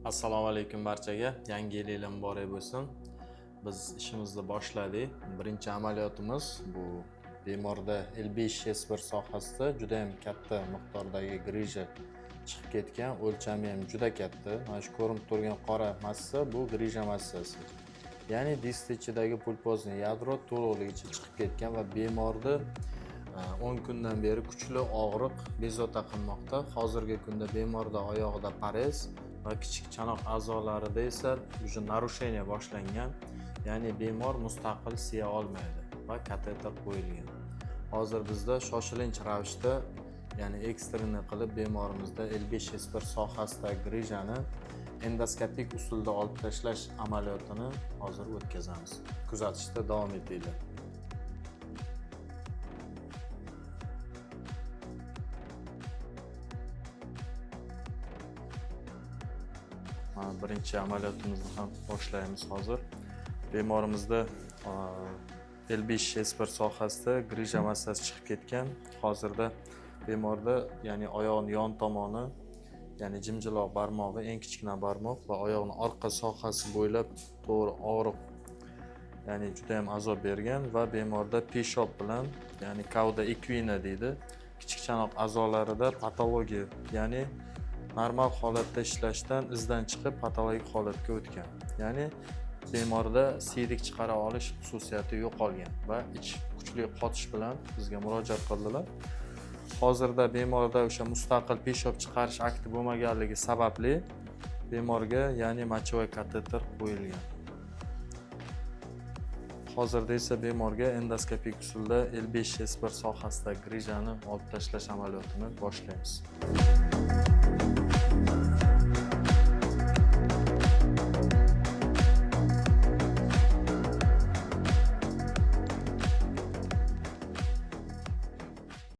Assalomu alaykum barchaga. Yangi yilinglar muborak bo'lsin. Biz ishimizni boshladik. Birinchi amaliyotimiz bu bemorda L5 S1 sohasida juda ham katta miqdordagi grija chiqib ketgan, o'lchami ham juda katta. Mana shu ko'rinib turgan qora massa bu grija massasi. Ya'ni disk ichidagi pulpozniy yadro to'liqligicha chiqib ketgan va bemorni 10 kundan beri kuchli og'riq bezovta qilmoqda. Hozirgi kunda bemorda oyog'ida parez va kichik chanoq a'zolarida esa уже нарушение boshlangan. Ya'ni bemor mustaqil siya olmaydi va kateter qo'yilgan. Hozir bizda shoshilinch ravishda, ya'ni экстренный qilib bemorimizda L5 S1 sohasidagi grijani endoskopik usulda olib tashlash amaliyotini hozir o'tkazamiz. Kuzatishda davom etinglar. Mana birinchi amaliyotimizni ham boshlaymiz hozir. Bemorimizda L5 S1 sohasida grija massasi chiqib ketgan. Hozirda bemorda, ya'ni oyog'ini yon tomoni, ya'ni jimjiloq barmog'i, eng kichkina barmoq va oyog'ini orqa sohasi bo'ylab to'g'ri og'riq, ya'ni juda ham azob bergan va bemorda peshob bilan, ya'ni cauda equina deydi, kichik chanoq a'zolarida patologiya, ya'ni normal holatda ishlashdan izdan chiqib patologik holatga o'tgan. Ya'ni bemorda siydik chiqara olish xususiyati yo'qolgan va ich kuchli qotish bilan bizga murojaat qildilar. Hozirda bemorda o'sha mustaqil peshob chiqarish akti bo'lmaganligi sababli bemorga, ya'ni мочевой kateter qo'yilgan. Hozirda esa bemorga endoskopik usulda L5 S1 sohasidagi grijani olib tashlash amaliyotini boshlaymiz.